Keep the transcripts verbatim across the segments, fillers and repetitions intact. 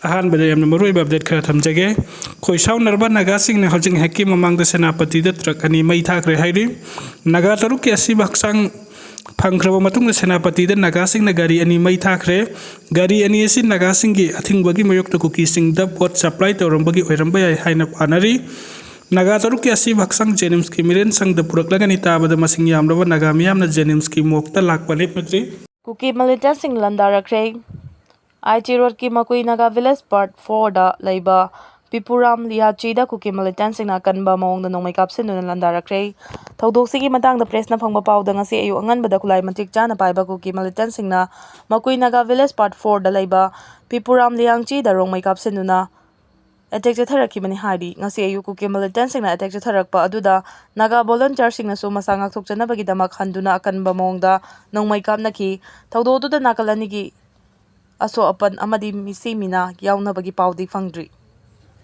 ꯑꯍꯥꯟꯕꯗ ꯌꯥꯝꯅ ꯃꯔꯨꯑꯣꯏꯕ ꯑꯞꯗꯦꯠ ꯈꯔ ꯊꯝꯖꯒꯦ꯫ ꯈꯣꯏꯁꯥꯎꯅꯔꯕ ꯅꯥꯒꯥꯁꯤꯡꯅ ꯍꯧꯖꯤꯛ ꯉꯥꯏꯍꯥꯛꯀꯤ ꯃꯃꯥꯡꯗ ꯁꯦꯅꯥꯄꯇꯤꯗ ꯇ꯭ꯔꯛ ꯑꯅꯤ ꯃꯩ ꯊꯥꯈ꯭ꯔꯦ ꯍꯥꯏꯔꯤ꯫ ꯅꯥꯒꯥ ꯇꯔꯨꯛꯀꯤ ꯑꯁꯤꯕ ꯍꯛꯆꯥꯡ ꯐꯪꯈ꯭ꯔꯕ ꯃꯇꯨꯡꯗ ꯁꯦꯅꯥꯄꯇꯤꯗ ꯅꯥꯒꯥꯁꯤꯡꯅ ꯒꯥꯔꯤ ꯑꯅꯤ ꯃꯩ ꯊꯥꯈ꯭ꯔꯦ꯫ ꯒꯥꯔꯤ ꯑꯅꯤ ꯑꯁꯤ ꯅꯥꯒꯥꯁꯤꯡꯒꯤ ꯑꯊꯤꯡꯕꯒꯤ ꯃꯥꯌꯣꯛꯇ ꯀꯨꯀꯤꯁꯤꯡꯗ ꯄꯣꯠ ꯁꯄ꯭ꯂꯥꯏ ꯇꯧꯔꯝꯕꯒꯤ ꯑꯣꯏꯔꯝꯕ ꯌꯥꯏ ꯍꯥꯏꯅ ꯄꯥꯅꯔꯤ꯫ ꯅꯥꯒꯥ ꯇꯔꯨꯛꯀꯤ ꯑꯁꯤꯕ ꯍꯛꯆꯥꯡ ꯖꯦꯅꯤꯝꯁꯀꯤ ꯃꯤꯔꯦꯟ ꯁꯪꯗ ꯄꯨꯔꯛꯂꯒꯅꯤ ꯇꯥꯕꯗ ꯃꯁꯤꯡ ꯌꯥꯝꯂꯕ ꯅꯥꯒꯥ ꯃꯤꯌꯥꯝꯅ ꯖꯦꯅꯤꯝꯁꯀꯤ ꯃꯣꯛꯇ ꯂꯥꯛꯄ ꯂꯦꯞꯅꯗ꯭ꯔꯤ꯫ ꯀꯨꯀꯤ ꯃꯤꯂꯤꯇꯦꯟꯁꯤꯡ ꯂꯥꯟꯗꯥꯔꯛꯈ꯭ꯔꯦ꯫ ꯑꯥꯏ ꯇꯤ ꯔꯣꯗꯀꯤ ꯃꯀꯨꯏ ꯅꯥꯒꯥ ꯚꯤꯂꯦꯖ ꯄꯥꯔꯠ ꯐꯣꯔꯗ ꯂꯩꯕ ꯄꯤꯄꯨꯔꯥꯝ ꯂꯤꯌꯥꯆꯤꯗ ꯀꯨꯀꯤ ꯃꯤꯂꯤꯇꯦꯟꯁꯤꯡꯅ ꯑꯀꯟꯕ ꯃꯑꯣꯡꯗ ꯅꯣꯡꯃꯩ ꯀꯥꯞꯁꯤꯟꯗꯨꯅ ꯂꯥꯟꯗꯥꯔꯛꯈ꯭ꯔꯦ꯫ ꯊꯧꯗꯣꯛꯁꯤꯒꯤ ꯃꯇꯥꯡꯗ ꯄ꯭ꯔꯦꯁꯅ ꯐꯪꯕ ꯄꯥꯎꯗ ꯉꯁꯤ ꯑꯌꯨꯛ ꯑꯉꯟꯕꯗ ꯈꯨꯠꯂꯥꯏ ꯃꯇꯤꯛ ꯆꯥꯅ ꯄꯥꯏꯕ ꯀꯨꯀꯤ ꯃꯤꯂꯤꯇꯦꯟꯁꯤꯡꯅ ꯃꯀꯨꯏ ꯅꯥꯒꯥ ꯚꯤꯂꯦꯖ ꯄꯥꯔꯠ ꯐꯣꯔꯗ ꯂꯩꯕ ꯄꯤꯄꯨꯔꯥꯝ ꯂꯤꯌꯥꯡꯆꯤꯗ ꯔꯣꯡꯃꯩ ꯀꯥꯞꯁꯤꯟꯗꯨꯅ ꯑꯦꯇꯦꯛ ꯆꯠꯊꯔꯛꯈꯤꯕꯅꯤ ꯍꯥꯏꯔꯤ꯫ ꯉꯁꯤ ꯑꯌꯨꯛ ꯀꯨꯀꯤ ꯃꯤꯂꯤꯇꯦꯟꯁꯤꯡꯅ ꯑꯦꯇꯦꯛ ꯆꯠꯊꯔꯛꯄ ꯑꯗꯨꯗ ꯅꯥꯒꯥ ꯚꯣꯂꯨꯟꯇꯤꯌꯔꯁꯤꯡꯅꯁꯨ ꯃꯁꯥ ꯉꯥꯛꯊꯣꯛꯆꯅꯕꯒꯤꯗꯃꯛ ꯍꯟꯗꯨꯅ ꯑꯀꯟꯕ ꯃꯑꯣꯡꯗ ꯅꯣꯡꯃꯩ ꯀꯥꯞꯅꯈꯤ꯫ ꯊꯧꯗꯣꯛ ꯑꯗꯨꯗ ꯅꯥꯀꯜ ꯑꯅꯤꯒꯤ ꯑꯁꯣꯛ ꯑꯄꯟ ꯑꯃꯗꯤ ꯃꯤꯁꯤ ꯃꯤꯅꯥ ꯌꯥꯎꯅꯕꯒꯤ ꯄꯥꯎꯗꯤ ꯐꯪꯗ꯭ꯔꯤ꯫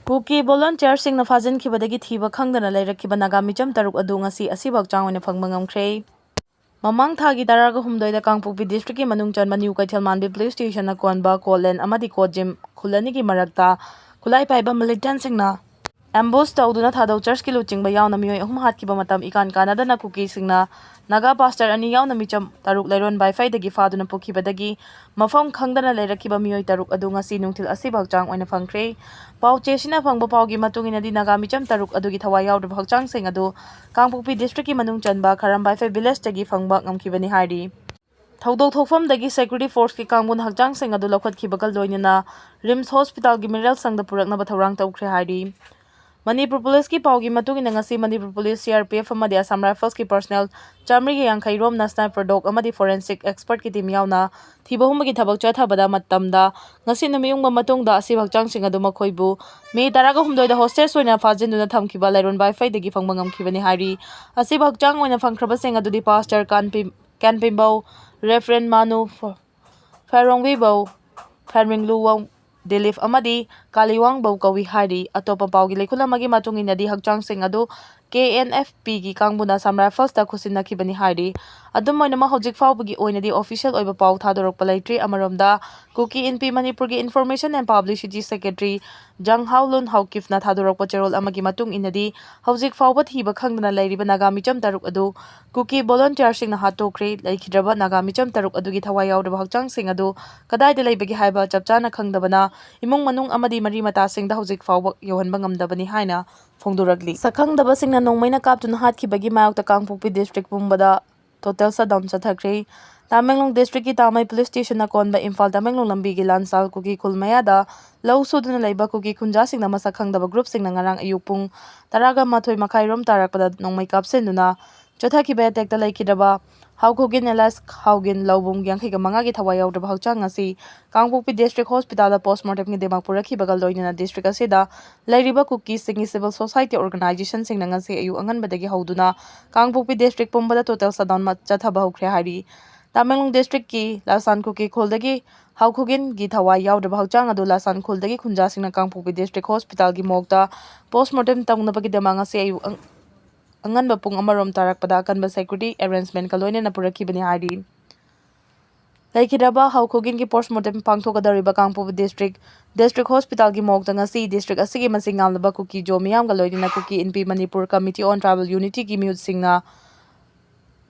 ꯀꯨꯀꯤ ꯚꯣꯂꯨꯟꯇꯤꯌꯔꯁꯤꯡꯅ ꯐꯥꯖꯤꯟꯈꯤꯕꯗꯒꯤ ꯊꯤꯕ ꯈꯪꯗꯅ ꯂꯩꯔꯛꯈꯤꯕ ꯅꯥꯒꯥ ꯃꯤꯆꯝ ꯇꯔꯨꯛ ꯑꯗꯨ ꯉꯁꯤ ꯑꯁꯤꯕ ꯍꯛꯆꯥꯡ ꯑꯣꯏꯅ ꯐꯪꯕ ꯉꯝꯈ꯭ꯔꯦ꯫ ꯃꯃꯥꯡ ꯊꯥꯒꯤ ꯇꯔꯥꯒ ꯍꯨꯝꯗꯣꯏꯗ ꯀꯥꯡꯄꯣꯛꯄꯤ ꯗꯤꯁꯇ꯭ꯔꯤꯛꯀꯤ ꯃꯅꯨꯡ ꯆꯟꯕ ꯅ꯭ꯌꯨ ꯀꯩꯊꯦꯜꯃꯥꯟꯕꯤ ꯄꯨꯂꯤꯁ ꯁ꯭ꯇꯦꯁꯟꯅ ꯀꯣꯟꯕ ꯀꯣꯂꯦꯟ ꯑꯃꯗꯤ ꯀꯣꯖꯤꯝ ꯈꯨꯜ ꯑꯅꯤꯒꯤ ꯃꯔꯛꯇ ꯈꯨꯠꯂꯥꯏ ꯄꯥꯏꯕ ꯃꯤꯂꯤꯇꯦꯟꯁꯤꯡꯅ ꯑꯦꯝꯕꯨꯁ ꯇꯧꯗꯨꯅ ꯊꯥꯗꯧ ꯆꯔꯆꯀꯤ ꯂꯨꯆꯤꯡꯕ ꯌꯥꯎꯅ ꯃꯤꯑꯣꯏ ꯑꯍꯨꯝ ꯍꯥꯠꯈꯤꯕ ꯃꯇꯝ ꯏꯀꯥꯟ ꯀꯥꯟꯅꯗꯅ ꯀꯨꯀꯤꯁꯤꯡꯅ ꯅꯥꯒꯥ ꯄꯥꯁꯇꯔ ꯑꯅꯤ ꯌꯥꯎꯅ ꯃꯤꯆꯝ ꯇꯔꯨꯛ ꯂꯩꯔꯣꯟ ꯕꯥꯏꯐꯩꯗꯒꯤ ꯐꯥꯗꯨꯅ ꯄꯨꯈꯤꯕꯗꯒꯤ ꯃꯐꯝ ꯈꯪꯗꯅ ꯂꯩꯔꯛꯈꯤꯕ ꯃꯤꯑꯣꯏ ꯇꯔꯨꯛ ꯑꯗꯨ ꯉꯁꯤ ꯅꯨꯡꯊꯤꯜ ꯑꯁꯤꯕ ꯍꯛꯆꯥꯡ ꯑꯣꯏꯅ ꯐꯪꯈ꯭ꯔꯦ꯫ ꯄꯥꯎꯆꯦꯁꯤꯅ ꯐꯪꯕ ꯄꯥꯎꯒꯤ ꯃꯇꯨꯡ ꯏꯟꯅꯗꯤ ꯅꯥꯒꯥ ꯃꯤꯆꯝ ꯇꯔꯨꯛ ꯑꯗꯨꯒꯤ ꯊꯋꯥꯏ ꯌꯥꯎꯗ꯭ꯔꯕ ꯍꯛꯆꯥꯡꯁꯤꯡ ꯑꯗꯨ ꯀꯥꯡꯄꯣꯛꯄꯤ ꯗꯤꯁꯇ꯭ꯔꯤꯛꯀꯤ ꯃꯅꯨꯡ ꯆꯟꯕ ꯈꯔꯝꯕꯥꯏꯐꯩ ꯚꯤꯂꯦꯖꯇꯒꯤ ꯐꯪꯕ ꯉꯝꯈꯤꯕꯅꯤ ꯍꯥꯏꯔꯤ꯫ ꯊꯧꯗꯣꯛ ꯊꯣꯛꯐꯝꯗꯒꯤ ꯁꯦꯀ꯭ꯌꯨꯔꯤꯇꯤ ꯐꯣꯔꯁꯀꯤ ꯀꯥꯡꯕꯨꯅ ꯍꯛꯆꯥꯡꯁꯤꯡ ꯑꯗꯨ ꯂꯧꯈꯠꯈꯤꯕꯒ ꯂꯣꯏꯅꯅ ꯔꯤꯝꯁ ꯍꯣꯁꯄꯤꯇꯥꯜꯒꯤ ꯃꯤꯔꯦꯜ ꯁꯪꯗ ꯄꯨꯔꯛꯅꯕ ꯊꯧꯔꯥꯡ ꯇꯧꯈ꯭ꯔꯦ ꯍꯥꯏꯔꯤ꯫ ꯃꯅꯤꯄꯨꯔ ꯄꯨꯂꯤꯁꯀꯤ ꯄꯥꯎꯒꯤ ꯃꯇꯨꯡ ꯏꯟꯅ ꯉꯁꯤ Manipur police, C R P F ꯑꯃꯗꯤ ꯑꯁꯥꯝ ꯔꯥꯏꯐꯜꯁꯀꯤ ꯄꯔꯁꯅꯦꯜ ꯆꯥꯃꯔꯤꯒ ꯌꯥꯡꯈꯩ ꯔꯣꯝꯅ ꯁ꯭ꯅꯥꯏꯄꯔ ꯗꯣꯒ ꯑꯃꯗꯤ ꯐꯣꯔꯦꯟꯁꯤꯛ ꯑꯦꯛꯁꯄꯔꯠꯀꯤ ꯇꯤꯝ ꯌꯥꯎꯅ ꯊꯤꯕ ꯍꯨꯝꯕꯒꯤ ꯊꯕꯛ ꯆꯠꯊꯕꯗ ꯃꯇꯝꯗ ꯉꯁꯤ ꯅꯨꯃꯤꯠ ꯌꯨꯡꯕ ꯃꯇꯨꯡꯗ ꯑꯁꯤꯕ ꯍꯛꯆꯥꯡꯁꯤꯡ ꯑꯗꯨ ꯃꯈꯣꯏꯕꯨ ꯃꯦ ꯇꯔꯥꯒ ꯍꯨꯝꯗꯣꯏꯗ ꯍꯣꯁꯇꯦꯖ ꯑꯣꯏꯅ ꯐꯥꯖꯤꯟꯗꯨꯅ ꯊꯝꯈꯤꯕ ꯂꯩꯔꯣꯟ ꯕꯥꯏꯐꯩꯗꯒꯤ ꯐꯪꯕ ꯉꯝꯈꯤꯕꯅꯤ ꯍꯥꯏꯔꯤ꯫ ꯑꯁꯤꯕ ꯍꯛꯆꯥꯡ ꯑꯣꯏꯅ ꯐꯪꯈ꯭ꯔꯕꯁꯤꯡ ꯑꯗꯨꯗꯤ ꯄꯥꯁꯇꯔ ꯀꯥꯟꯄꯤ-, ꯀꯥꯟꯄꯤꯝꯕꯧ, ꯔꯦꯐꯔꯦꯟ ꯃꯥꯅꯨ, ꯐ-, ꯐꯦꯔꯣꯡꯕꯤꯕꯧ, ꯐꯦꯔꯃꯤꯡꯂꯨꯋꯧ, ꯗꯤꯂꯤꯞ ꯑꯃꯗꯤ ꯀꯥꯂꯤꯋꯥꯡꯕꯧ ꯀꯧꯏ ꯍꯥꯏꯔꯤ꯫ ꯑꯇꯣꯞꯄ ꯄꯥꯎꯒꯤ ꯂꯩꯈꯨꯜ ꯑꯃꯒꯤ ꯃꯇꯨꯡ ꯏꯟꯅꯗꯤ ꯍꯛꯆꯥꯡꯁꯤꯡ ꯑꯗꯨ ꯀꯦ ꯑꯦꯟ ꯑꯦꯐ ꯄꯤꯒꯤ ꯀꯥꯡꯕꯨꯅ ꯑꯁꯥꯝ ꯔꯥꯏꯐꯜꯁꯇ ꯈꯨꯠꯁꯤꯟꯅꯈꯤꯕꯅꯤ ꯍꯥꯏꯔꯤ꯫ ꯑꯗꯨꯝ ꯑꯣꯏꯅꯃꯛ, ꯍꯧꯖꯤꯛ ꯐꯥꯎꯕꯒꯤ ꯑꯣꯏꯅꯗꯤ ꯑꯣꯐꯤꯁꯤꯌꯦꯜ ꯑꯣꯏꯕ ꯄꯥꯎ ꯊꯥꯗꯣꯔꯛꯄ ꯂꯩꯇ꯭ꯔꯤ꯫ ꯑꯃꯔꯣꯝꯗ, ꯀꯨꯀꯤ ꯏꯟꯄꯤ ꯃꯅꯤꯄꯨꯔꯒꯤ Information and Publicity Secretary ꯖꯪꯍꯥꯎꯂꯨꯟ ꯍꯧꯀꯤꯐꯅ ꯊꯥꯗꯣꯔꯛꯄ ꯆꯦꯔꯣꯜ ꯑꯃꯒꯤ ꯃꯇꯨꯡ ꯏꯟꯅꯗꯤ, ꯍꯧꯖꯤꯛ ꯐꯥꯎꯕ ꯊꯤꯕ ꯈꯪꯗꯅ ꯂꯩꯔꯤꯕ ꯅꯥꯒꯥ ꯃꯤꯆꯝ ꯇꯔꯨꯛ ꯑꯗꯨ ꯀꯨꯀꯤ ꯚꯣꯂꯨꯟꯇꯤꯌꯔꯁꯤꯡꯅ ꯍꯥꯠꯇꯣꯛꯈ꯭ꯔꯦ꯫ ꯂꯩꯈꯤꯗ꯭ꯔꯕ ꯅꯥꯒꯥ ꯃꯤꯆꯝ ꯇꯔꯨꯛ ꯑꯗꯨꯒꯤ ꯊꯋꯥꯏ ꯌꯥꯎꯗ꯭ꯔꯕ ꯍꯛꯆꯥꯡꯁꯤꯡ ꯑꯗꯨ ꯀꯗꯥꯏꯗ ꯂꯩꯕꯒꯦ ꯍꯥꯏꯕ ꯆꯞ ꯆꯥꯅ ꯈꯪꯗꯕꯅ ꯏꯃꯨꯡ ꯃꯅꯨꯡ ꯑꯃꯗꯤ ꯃꯔꯤ ꯃꯇꯥꯁꯤꯡꯗ ꯍꯧꯖꯤꯛ ꯐꯥꯎꯕ ꯌꯧꯍꯟꯕ ꯉꯝꯗꯕꯅꯤ ꯍꯥꯏꯅ ꯐꯣꯡꯗꯣꯔꯛꯂꯤ꯫ ꯁꯛꯈꯪꯗꯕꯁꯤꯡꯅ ꯅꯣꯡꯃꯩꯅ ꯀꯥꯞꯇꯨꯅ ꯍꯥꯠꯈꯤꯕꯒꯤ ꯃꯥꯌꯣꯛꯇ ꯀꯥꯡꯄꯣꯛꯄꯤ ꯗꯤꯁꯇ꯭ꯔꯤꯛ ꯄꯨꯝꯕꯗ ꯇꯣꯇꯦꯜ ꯁꯠꯗꯥꯎꯟ ꯆꯠꯊꯈ꯭ꯔꯦ꯫ ꯇꯥꯃꯦꯡꯂꯣꯡ ꯗꯤꯁꯇ꯭ꯔꯤꯛꯀꯤ ꯇꯥꯃꯩ ꯄꯨꯂꯤꯁ ꯁ꯭ꯇꯦꯁꯟꯅ ꯀꯣꯟꯕ ꯏꯝꯐꯥꯜ ꯇꯥꯃꯦꯡꯂꯣꯡ ꯂꯝꯕꯤꯒꯤ ꯂꯥꯟꯁꯥꯜ ꯀꯨꯀꯤ ꯈꯨꯜ ꯃꯌꯥꯗ ꯂꯧ ꯁꯨꯗꯨꯅ ꯂꯩꯕ ꯀꯨꯀꯤ ꯈꯨꯟꯖꯥꯁꯤꯡꯅ ꯃꯁꯛ ꯈꯪꯗꯕ ꯒ꯭ꯔꯨꯞꯁꯤꯡꯅ ꯉꯔꯥꯡ ꯑꯌꯨꯛ ꯄꯨꯡ ꯇꯔꯥꯒ ꯃꯥꯊꯣꯏ ꯃꯈꯥꯏ ꯔꯣꯝ ꯇꯥꯔꯛꯄꯗ ꯅꯣꯡꯃꯩ ꯀꯥꯞꯁꯤꯟꯗꯨꯅ ꯆꯠꯊꯈꯤꯕ ꯑꯦꯇꯦꯛꯇ ꯂꯩꯈꯤꯗ꯭ꯔꯕ ꯍꯥꯎꯈꯣꯒꯤꯟ ꯑꯦꯂꯥꯏꯁ ꯍꯥꯎꯒꯤꯟ ꯂꯧꯕꯨꯡ ꯌꯥꯡꯈꯩꯒ ꯃꯉꯥꯒꯤ ꯊꯋꯥꯏ ꯌꯥꯎꯗ꯭ꯔꯕ ꯍꯛꯆꯥꯡ ꯑꯁꯤ ꯀꯥꯡꯄꯣꯛꯄꯤ ꯗꯤꯁꯇ꯭ꯔꯤꯛ ꯍꯣꯁꯄꯤꯇꯥꯜꯗ ꯄꯣꯁꯃꯣꯔꯇꯦꯝꯒꯤꯗꯃꯛ ꯄꯨꯔꯛꯈꯤꯕꯒ ꯂꯣꯏꯅꯅ ꯗꯤꯁꯇ꯭ꯔꯤꯛ ꯑꯁꯤꯗ ꯂꯩꯔꯤꯕ ꯀꯨꯀꯤꯁꯤꯡꯒꯤ ꯁꯤꯚꯤꯜ ꯁꯣꯁꯥꯏꯇꯤ ꯑꯣꯔꯒꯅꯥꯏꯖꯦꯁꯟꯁꯤꯡꯅ ꯉꯁꯤ ꯑꯌꯨꯛ ꯑꯉꯟꯕꯗꯒꯤ ꯍꯧꯗꯨꯅ ꯀꯥꯡꯄꯣꯛꯄꯤ ꯗꯤꯁꯇ꯭ꯔꯤꯛ ꯄꯨꯝꯕꯗ ꯇꯣꯇꯦꯜ ꯁꯠꯗꯥꯎꯟ ꯃ-, ꯆꯠꯊꯕ ꯍꯧꯈ꯭ꯔꯦ ꯍꯥꯏꯔꯤ꯫ ꯇꯥꯃꯦꯡꯂꯣꯡ ꯗꯤꯁꯇ꯭ꯔꯤꯛꯀꯤ ꯂꯥꯁꯥꯟ ꯀꯨꯀꯤ ꯈꯨꯜꯗꯒꯤ ꯍꯥꯎꯈꯣꯒꯤꯟꯒꯤ ꯊꯋꯥꯏ ꯌꯥꯎꯗ꯭ꯔꯕ ꯍꯛꯆꯥꯡ ꯑꯗꯨ ꯂꯥꯁꯥꯟ ꯈꯨꯜꯗꯒꯤ ꯈꯨꯟꯖꯥꯁꯤꯡꯅ ꯀꯥꯡꯄꯣꯛꯄꯤ ꯗꯤꯁꯇ꯭ꯔꯤꯛ ꯍꯣꯁꯄꯤꯇꯥꯜꯒꯤ ꯃꯣꯔꯒꯇ ꯄꯣꯁꯃꯣꯔꯇꯦꯝ ꯇꯧꯅꯕꯒꯤꯗꯃꯛ ꯉꯁꯤ ꯑꯌꯨꯛ ꯑꯪ-, ꯑꯉꯟꯕ ꯄꯨꯡ ꯑꯃꯔꯣꯝ ꯇꯥꯔꯛꯄꯗ ꯑꯀꯟꯕ ꯁꯦꯀ꯭ꯌꯨꯔꯤꯇꯤ ꯑꯦꯔꯦꯟꯖꯃꯦꯟꯠꯀ ꯂꯣꯏꯅꯅ ꯄꯨꯔꯛꯈꯤꯕꯅꯤ ꯍꯥꯏꯔꯤ꯫ ꯂꯩꯈꯤꯗ꯭ꯔꯕ ꯍꯥꯎꯈꯣꯒꯤꯟꯒꯤ ꯄꯣꯁꯃꯣꯔꯇꯦꯝ ꯄꯥꯡꯊꯣꯛꯀꯗꯧꯔꯤꯕ ꯀꯥꯡꯄꯣꯛꯄꯤ ꯗꯤꯁꯇ꯭ꯔꯤꯛ, ꯗꯤꯁꯇ꯭ꯔꯤꯛ ꯍꯣꯁꯄꯤꯇꯥꯜꯒꯤ ꯃꯣꯔꯒꯇ ꯉꯁꯤ ꯗꯤꯁꯇ꯭ꯔꯤꯛ ꯑꯁꯤꯒꯤ ꯃꯁꯤꯡ ꯌꯥꯝꯂꯕ ꯀꯨꯀꯤ ꯖꯣ ꯃꯤꯌꯥꯝꯒ ꯂꯣꯏꯅꯅ ꯀꯨꯀꯤ ꯏꯟꯄꯤ ꯃꯅꯤꯄꯨꯔ Committee on Tribal Unityꯒꯤ ꯃꯤꯍꯨꯠꯁꯤꯡꯅ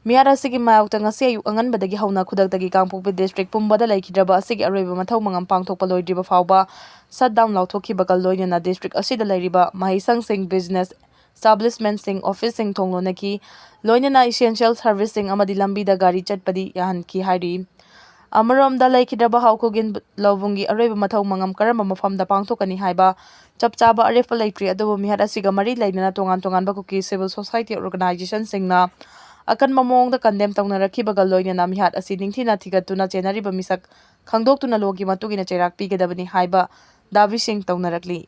ꯃꯤꯍꯥꯠ ꯑꯁꯤꯒꯤ ꯃꯥꯌꯣꯛꯇ ꯉꯁꯤ ꯑꯌꯨꯛ ꯑꯉꯟꯕꯗꯒꯤ ꯍꯧꯅ ꯈꯨꯗꯛꯇꯒꯤ ꯀꯥꯡꯄꯣꯛꯄꯤ ꯗꯤꯁꯇ꯭ꯔꯤꯛ ꯄꯨꯝꯕꯗ ꯂꯩꯈꯤꯗ꯭ꯔꯕ ꯑꯁꯤꯒꯤ ꯑꯔꯣꯏꯕ ꯃꯊꯧ ꯃꯉꯝ ꯄꯥꯡꯊꯣꯛꯄ ꯂꯣꯏꯗ꯭ꯔꯤꯕ ꯐꯥꯎꯕ ꯁꯠꯗꯥꯎꯟ ꯂꯥꯎꯊꯣꯛꯈꯤꯕꯒ ꯂꯣꯏꯅꯅ ꯗꯤꯁꯇ꯭ꯔꯤꯛ ꯑꯁꯤꯗ ꯂꯩꯔꯤꯕ ꯃꯍꯩꯁꯪꯁꯤꯡ, ꯕꯤꯖꯤꯅꯦꯁ ꯏꯁꯇꯥꯕ꯭ꯂꯤꯁꯃꯦꯟꯠꯁꯤꯡ, ꯑꯣꯐꯤꯁꯁꯤꯡ ꯊꯣꯡ ꯂꯣꯟꯅꯈꯤ, ꯂꯣꯏꯅꯅ ꯏꯁꯦꯟꯁꯤꯌꯦꯜ ꯁꯔꯚꯤꯁꯁꯤꯡ ꯑꯃꯗꯤ ꯂꯝꯕꯤꯗ ꯒꯥꯔꯤ ꯆꯠꯄꯗꯤ ꯌꯥꯍꯟꯈꯤ ꯍꯥꯏꯔꯤ꯫ ꯑꯃꯔꯣꯝꯗ, ꯂꯩꯈꯤꯗ꯭ꯔꯕ ꯍꯥꯎꯈꯣꯒꯤꯟ ꯂꯧꯕꯨꯡꯒꯤ ꯑꯔꯣꯏꯕ ꯃꯊꯧ ꯃꯉꯝ ꯀꯔꯝꯕ ꯃꯐꯝꯗ ꯄꯥꯡꯊꯣꯛꯀꯅꯤ ꯍꯥꯏꯕ ꯆꯞ ꯆꯥꯕ ꯑꯔꯦꯞꯄ ꯂꯩꯇ꯭ꯔꯤ, ꯑꯗꯨꯕꯨ ꯃꯤꯍꯥꯠ ꯑꯁꯤꯒ ꯃꯔꯤ ꯂꯩꯅꯅ ꯇꯣꯉꯥꯟ ꯇꯣꯉꯥꯟꯕ ꯀꯨꯀꯤ ꯁꯤꯚꯤꯜ ꯁꯣꯁꯥꯏꯇꯤ ꯑꯣꯔꯒꯅꯥꯏꯖꯦꯁꯟꯁꯤꯡꯅ ꯑꯀꯟꯕ ꯃꯑꯣꯡꯗ ꯀꯟꯗꯦꯝ ꯇꯧꯅꯔꯛꯈꯤꯕꯒ ꯂꯣꯏꯅꯅ ꯃꯤꯍꯥꯠ ꯑꯁꯤ ꯅꯤꯡꯊꯤꯅ ꯊꯤꯒꯠꯇꯨꯅ ꯆꯦꯟꯅꯔꯤꯕ ꯃꯤꯁꯛ ꯈꯪꯗꯣꯛꯇꯨꯅ ꯂꯣꯒꯤ ꯃꯇꯨꯡ ꯏꯟꯅ ꯆꯩꯔꯥꯛ ꯄꯤꯒꯗꯕꯅꯤ ꯍꯥꯏꯕ ꯗꯥꯕꯤꯁꯤꯡ ꯇꯧꯅꯔꯛꯂꯤ꯫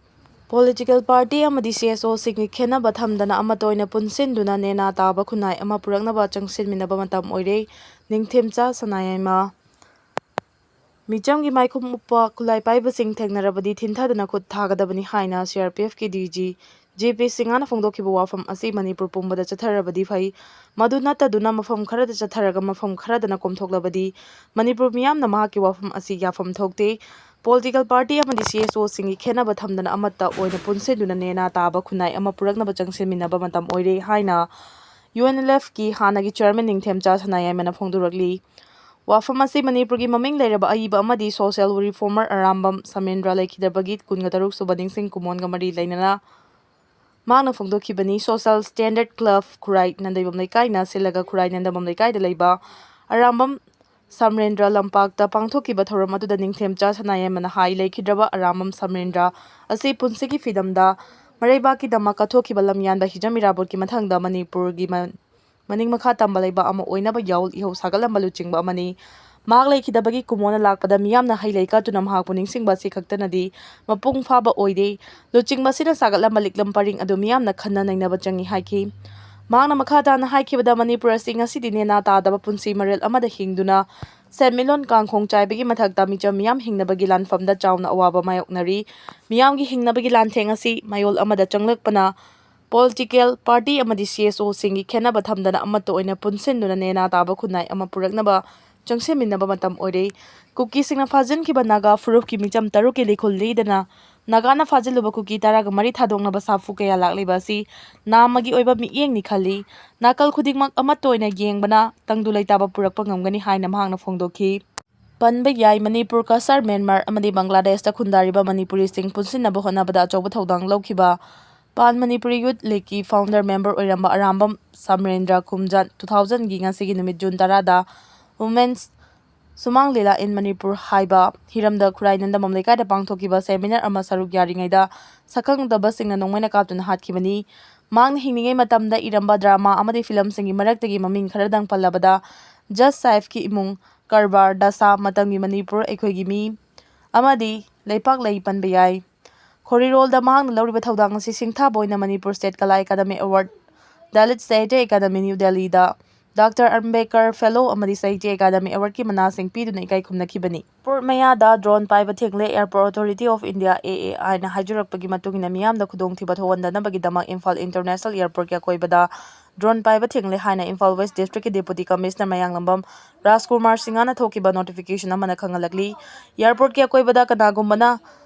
ꯄꯣꯂꯤꯇꯤꯀꯦꯜ ꯄꯥꯔꯇꯤ ꯑꯃꯗꯤ ꯁꯤ ꯑꯦꯁ ꯑꯣꯁꯤꯡꯒꯤ ꯈꯦꯟꯅꯕ ꯊꯝꯗꯅ ꯑꯃꯠꯇ ꯑꯣꯏꯅ ꯄꯨꯟꯁꯤꯟꯗꯨꯅ ꯅꯦꯅꯥ ꯇꯥꯕ ꯈꯨꯟꯅꯥꯏ ꯑꯃ ꯄꯨꯔꯛꯅꯕ ꯆꯪꯁꯤꯟꯃꯤꯟꯅꯕ ꯃꯇꯝ ꯑꯣꯏꯔꯦ꯫ ꯅꯤꯡꯊꯦꯝꯆꯥ ꯁꯅꯥꯌꯥꯏꯃ꯫ ꯃꯤꯆꯝꯒꯤ ꯃꯥꯏꯈꯨꯝ ꯎꯞꯄ ꯈꯨꯠꯂꯥꯏ ꯄꯥꯏꯕꯁꯤꯡ ꯊꯦꯡꯅꯔꯕꯗꯤ ꯊꯤꯟꯊꯗꯅ ꯈꯨꯠ ꯊꯥꯒꯗꯕꯅꯤ ꯍꯥꯏꯅ C R P ꯑꯦꯐꯀꯤ D G J ꯄꯤ ꯁꯤꯡꯍꯅ ꯐꯣꯡꯗꯣꯛꯈꯤꯕ ꯋꯥꯐꯝ ꯑꯁꯤ ꯃꯅꯤꯄꯨꯔ ꯄꯨꯝꯕꯗ ꯆꯠꯊꯔꯕꯗꯤ ꯐꯩ꯫ ꯃꯗꯨ ꯅꯠꯇꯗꯨꯅ ꯃꯐꯝ ꯈꯔꯗ ꯆꯠꯊꯔꯒ ꯃꯐꯝ ꯈꯔꯗꯅ ꯀꯣꯝꯊꯣꯛꯂꯕꯗꯤ ꯃꯅꯤꯄꯨꯔ ꯃꯤꯌꯥꯝꯅ ꯃꯍꯥꯛꯀꯤ ꯋꯥꯐꯝ ꯑꯁꯤ ꯌꯥꯐꯝ ꯊꯣꯛꯇꯦ꯫ ꯄꯣꯂꯤꯇꯤꯀꯦꯜ ꯄꯥꯔꯇꯤ ꯑꯃꯗꯤ ꯁꯤ ꯑꯦꯁ ꯑꯣꯁꯤꯡꯒꯤ ꯈꯦꯠꯅꯕ ꯊꯝꯗꯅ ꯑꯃꯠꯇ ꯑꯣꯏꯅ ꯄꯨꯟꯁꯤꯟꯗꯨꯅ ꯅꯦꯅꯥ ꯇꯥꯕ ꯈꯨꯟꯅꯥꯏ ꯑꯃ ꯄꯨꯔꯛꯅꯕ ꯆꯪꯁꯤꯟꯃꯤꯟꯅꯕ ꯃꯇꯝ ꯑꯣꯏꯔꯦ ꯍꯥꯏꯅ ꯌꯨ ꯑꯦꯟ ꯑꯦꯜ ꯑꯦꯐꯀꯤ ꯍꯥꯟꯅꯒꯤ ꯆꯤꯌꯔꯃꯦꯟ ꯅꯤꯡꯊꯦꯝꯆꯥ ꯁꯅꯥꯌꯥꯏꯃꯅ ꯐꯣꯡꯗꯣꯔꯛꯂꯤ꯫ ꯋꯥꯐꯝ ꯑꯁꯤ ꯃꯅꯤꯄꯨꯔꯒꯤ ꯃꯃꯤꯡ ꯂꯩꯔꯕ ꯑꯏꯕ ꯑꯃꯗꯤ ꯁꯣꯁꯤꯌꯦꯜ ꯔꯤꯐꯣꯔꯃꯔ ꯑꯔꯥꯝꯕꯝ ꯁꯃꯔꯦꯟꯗ꯭ꯔ ꯂꯩꯈꯤꯗꯕꯒꯤ ꯀꯨꯟꯒ ꯇꯔꯨꯛ ꯁꯨꯕ ꯅꯤꯡꯁꯤꯡ ꯀꯨꯝꯑꯣꯟꯒ ꯃꯔꯤ ꯂꯩꯅꯅ ꯃꯍꯥꯛꯅ ꯐꯣꯡꯗꯣꯛꯈꯤꯕꯅꯤ꯫ ꯁꯣꯁꯤꯌꯦꯜ ꯁ꯭ꯇꯦꯟꯗꯔꯗ ꯀ꯭ꯂꯕ ꯈꯨꯔꯥꯏ ꯅꯟꯗꯩꯕꯝ ꯂꯩꯀꯥꯏꯅ ꯁꯤꯜꯂꯒ ꯈꯨꯔꯥꯏ ꯅꯟꯗꯕꯝ ꯂꯩꯀꯥꯏꯗ ꯂꯩꯕ ꯑꯔꯥꯝꯕꯝ ꯁꯃꯔꯦꯟꯗ꯭ꯔ ꯂꯝꯄꯥꯛꯇ ꯄꯥꯡꯊꯣꯛꯈꯤꯕ ꯊꯧꯔꯝ ꯑꯗꯨꯗ ꯅꯤꯡꯊꯦꯝꯆꯥ ꯁꯅꯥꯌꯥꯏꯃꯅ ꯍꯥꯏ, ꯂꯩꯈꯤꯗ꯭ꯔꯕ ꯑꯔꯥꯝꯕꯝ ꯁꯃꯔꯦꯟꯗ꯭ꯔ ꯑꯁꯤ ꯄꯨꯟꯁꯤꯒꯤ ꯐꯤꯗꯝꯗ ꯃꯔꯩꯕꯥꯛꯀꯤꯗꯃꯛ ꯀꯠꯊꯣꯛꯈꯤꯕ ꯂꯝꯌꯥꯟꯕ ꯍꯤꯖꯝ ꯏꯔꯥꯕꯣꯠꯀꯤ ꯃꯊꯪꯗ ꯃꯅꯤꯄꯨꯔꯒꯤ ꯃ-, ꯃꯅꯤꯡ ꯃꯈꯥ ꯇꯝꯕ ꯂꯩꯕꯥꯛ ꯑꯃ ꯑꯣꯏꯅꯕ ꯌꯥꯑꯣꯜ ꯏꯍꯧ ꯁꯥꯒꯠꯂꯝꯕ ꯂꯨꯆꯤꯡꯕ ꯑꯃꯅꯤ꯫ ꯃꯍꯥꯛ ꯂꯩꯈꯤꯗꯕꯒꯤ ꯀꯨꯝꯑꯣꯟꯅ ꯂꯥꯛꯄꯗ ꯃꯤꯌꯥꯝꯅ ꯍꯩ ꯂꯩ ꯀꯠꯇꯨꯅ ꯃꯍꯥꯛꯄꯨ ꯅꯤꯡꯁꯤꯡꯕ ꯑꯁꯤ ꯈꯛꯇꯅꯗꯤ ꯃꯄꯨꯡ ꯐꯥꯕ ꯑꯣꯏꯗꯦ꯫ ꯂꯨꯆꯤꯡꯕ ꯑꯁꯤꯅ ꯁꯥꯒꯠꯂꯝꯕ ꯂꯤꯛꯂꯝ ꯄꯔꯤꯡ ꯑꯗꯨ ꯃꯤꯌꯥꯝꯅ ꯈꯟꯅ ꯅꯩꯅꯕ ꯆꯪꯏ ꯍꯥꯏꯈꯤ꯫ ꯃꯍꯥꯛꯅ ꯃꯈꯥ ꯇꯥꯅ ꯍꯥꯏꯈꯤꯕꯗ, ꯃꯅꯤꯄꯨꯔ ꯑꯁꯤ ꯉꯁꯤꯗꯤ ꯅꯦꯅꯥ ꯇꯥꯗꯕ ꯄꯨꯟꯁꯤ ꯃꯔꯦꯜ ꯑꯃꯗ ꯍꯤꯡꯗꯨꯅ ꯁꯦꯟꯃꯤꯠꯂꯣꯟ ꯀꯥꯡꯈꯣꯡ ꯆꯥꯏꯕꯒꯤ ꯃꯊꯛꯇ ꯃꯤꯆꯝ ꯃꯤꯌꯥꯝ ꯍꯤꯡꯅꯕꯒꯤ ꯂꯥꯟꯐꯝꯗ ꯆꯥꯎꯅ ꯑꯋꯥꯕ ꯃꯥꯌꯣꯛꯅꯔꯤ꯫ ꯃꯤꯌꯥꯝꯒꯤ ꯍꯤꯡꯅꯕꯒꯤ ꯂꯥꯟꯊꯦꯡ ꯑꯁꯤ ꯃꯌꯣꯜ ꯑꯃꯗ ꯆꯪꯂꯛꯄꯅ ꯄꯣꯂꯤꯇꯤꯀꯦꯜ ꯄꯥꯔꯇꯤ ꯑꯃꯗꯤ ꯁꯤ ꯑꯦꯁ ꯑꯣꯁꯤꯡꯒꯤ ꯈꯦꯠꯅꯕ ꯊꯝꯗꯅ ꯑꯃꯠꯇ ꯑꯣꯏꯅ ꯄꯨꯟꯁꯤꯟꯗꯨꯅ ꯅꯦꯅꯥ ꯇꯥꯕ ꯈꯨꯟꯅꯥꯏ ꯑꯃ ꯄꯨꯔꯛꯅꯕ ꯆꯪꯁꯤꯟꯃꯤꯟꯅꯕ ꯃꯇꯝ ꯑꯣꯏꯔꯦ꯫ ꯀꯨꯀꯤꯁꯤꯡꯅ ꯐꯥꯖꯤꯟꯈꯤꯕ ꯅꯥꯒꯥ ꯐꯨꯔꯨꯞꯀꯤ ꯃꯤꯆꯝ ꯇꯔꯨꯛꯀꯤ ꯂꯤꯈꯨꯜ ꯂꯤꯗꯅ ꯅꯥꯒꯥꯅ ꯐꯥꯖꯤꯜꯂꯨꯕ ꯀꯨꯀꯤ ꯇꯔꯥꯒ ꯃꯔꯤ ꯊꯥꯗꯣꯛꯅꯕ ꯁꯥꯐꯨ ꯀꯌꯥ ꯂꯥꯛꯂꯤꯕ ꯑꯁꯤ ꯅꯥꯝꯃꯒꯤ ꯑꯣꯏꯕ ꯃꯤꯠꯌꯦꯡꯅꯤ ꯈꯜꯂꯤ꯫ ꯅꯥꯀꯜ ꯈꯨꯗꯤꯡꯃꯛ ꯑꯃꯠꯇ ꯑꯣꯏꯅ ꯌꯦꯡꯕꯅ ꯇꯪꯗꯨ ꯂꯩꯇꯥꯕ ꯄꯨꯔꯛꯄ ꯉꯝꯒꯅꯤ ꯍꯥꯏꯅ ꯃꯍꯥꯛꯅ ꯐꯣꯡꯗꯣꯛꯈꯤ꯫ ꯄꯟꯕ ꯌꯥꯏ, ꯃꯅꯤꯄꯨꯔ, ꯀꯁꯥꯔ, ꯃ꯭ꯌꯥꯟꯃꯥꯔ ꯑꯃꯗꯤ ꯕꯪꯒ꯭ꯂꯥꯗꯦꯁꯇ ꯈꯨꯟꯗꯥꯔꯤꯕ ꯃꯅꯤꯄꯨꯔꯤꯁꯤꯡ ꯄꯨꯟꯁꯤꯟꯅꯕ ꯍꯣꯠꯅꯕꯗ ꯑꯆꯧꯕ ꯊꯧꯗꯥꯡ ꯂꯧꯈꯤꯕ ꯄꯥꯟ ꯃꯅꯤꯄꯨꯔꯤ ꯌꯨꯠ ꯂꯤꯒꯀꯤ ꯐꯥꯎꯟꯗꯔ ꯃꯦꯝꯕꯔ ꯑꯣꯏꯔꯝꯕ ꯑꯔꯥꯝꯕꯝ ꯁꯃꯔꯦꯟꯗ꯭ꯔ ꯈꯨꯝꯖꯥꯟ ꯇꯨ ꯊꯥꯎꯖꯟꯒꯤ ꯉꯁꯤꯒꯤ ꯅꯨꯃꯤꯠ ꯖꯨꯟ ꯇꯔꯥꯗ ꯋꯨꯃꯦꯟꯁ ꯁꯨꯃꯥꯡ ꯂꯤꯂꯥ in Manipur ꯍꯥꯏꯕ ꯍꯤꯔꯝꯗ ꯈꯨꯔꯥꯏ ꯅꯟꯗꯃꯝ ꯂꯩꯀꯥꯏꯗ ꯄꯥꯡꯊꯣꯛꯈꯤꯕ ꯁꯦꯃꯤꯅꯥꯔ ꯑꯃ ꯁꯔꯨꯛ ꯌꯥꯔꯤꯉꯩꯗ ꯁꯛꯈꯪꯗꯕꯁꯤꯡꯅ ꯅꯣꯡꯃꯩꯅ ꯀꯥꯞꯇꯨꯅ ꯍꯥꯠꯈꯤꯕꯅꯤ꯫ ꯃꯍꯥꯛꯅ ꯍꯤꯡꯂꯤꯉꯩ ꯃꯇꯝꯗ ꯏꯔꯝꯕ ꯗ꯭ꯔꯃꯥ ꯑꯃꯗꯤ ꯐꯤꯂꯝꯁꯤꯡꯒꯤ ꯃꯔꯛꯇꯒꯤ ꯃꯃꯤꯡ ꯈꯔꯗꯪ ꯄꯜꯂꯕꯗ ꯖꯁ ꯁꯥꯍꯦꯕꯀꯤ ꯏꯃꯨꯡ, ꯀꯔꯕꯥꯔ, ꯗꯁꯥ, ꯃꯇꯝꯒꯤ ꯃꯅꯤꯄꯨꯔ, ꯑꯩꯈꯣꯏꯒꯤ ꯃꯤ ꯑꯃꯗꯤ ꯂꯩꯄꯥꯛ ꯂꯩ ꯄꯟꯕ ꯌꯥꯏ꯫ ꯈꯣꯔꯤꯔꯣꯜꯗ ꯃꯍꯥꯛꯅ ꯂꯧꯔꯤꯕ ꯊꯧꯗꯥꯡ ꯑꯁꯤ ꯁꯤꯡꯊꯥꯕ ꯑꯣꯏꯅ ꯃꯅꯤꯄꯨꯔ ꯁ꯭ꯇꯦꯠ ꯀꯂꯥ ꯑꯦꯀꯥꯗꯃꯤ ꯑꯦꯋꯥꯔꯗ, ꯗꯂꯤꯠ ꯁꯥꯍꯤꯇ꯭ꯌ ꯑꯦꯀꯥꯗꯃꯤ, ꯅ꯭ꯌꯨ ꯗꯦꯜꯂꯤꯗ ꯗꯥꯛꯇꯔ ꯑꯝꯕꯦꯗꯀꯔ ꯐꯦꯂꯣ ꯑꯃꯗꯤ ꯁꯥꯍꯤꯇ꯭ꯌ ꯑꯦꯀꯥꯗꯃꯤ ꯑꯦꯋꯥꯔꯗꯀꯤ ꯃꯅꯥꯁꯤꯡ ꯄꯤꯗꯨꯅ ꯏꯀꯥꯏ ꯈꯨꯝꯅꯈꯤꯕꯅꯤ꯫ ꯑꯦꯌꯔꯄꯣꯔꯠ ꯃꯌꯥꯗ ꯗ꯭ꯔꯣꯟ ꯄꯥꯏꯕ ꯊꯤꯡꯂꯦ꯫ Airport Authority of India, A A I, ꯅ ꯍꯥꯏꯖꯔꯛꯄꯒꯤ ꯃꯇꯨꯡ ꯏꯟꯅ ꯃꯤꯌꯥꯝꯗ ꯈꯨꯗꯣꯡꯊꯤꯕ ꯊꯣꯛꯍꯟꯗꯅꯕꯒꯤꯗꯃꯛ ꯏꯝꯐꯥꯜ ꯏꯟꯇꯔꯅꯦꯁꯅꯦꯜ ꯑꯦꯌꯔꯄꯣꯔꯠꯀꯤ ꯑꯀꯣꯏꯕꯗ ꯗ꯭ꯔꯣꯟ ꯄꯥꯏꯕ ꯊꯤꯡꯂꯦ ꯍꯥꯏꯅ ꯏꯝꯐꯥꯜ ꯋꯦꯁ꯭ꯠ ꯗꯤꯁꯇ꯭ꯔꯤꯛꯀꯤ ꯗꯦꯄꯨꯇꯤ ꯀꯃꯤꯁꯅꯔ ꯃꯌꯥꯡꯂꯝꯕꯝ ꯔꯥꯖꯀꯨꯃꯥꯔ ꯁꯤꯡꯍꯅ ꯊꯣꯛꯈꯤꯕ ꯅꯣꯇꯤꯐꯤꯀꯦꯁꯟ ꯑꯃꯅ ꯈꯪꯍꯜꯂꯛꯂꯤ꯫ ꯑꯦꯌꯔꯄꯣꯔꯠꯀꯤ ꯑꯀꯣꯏꯕꯗ ꯀꯅꯥꯒꯨꯝꯕꯅ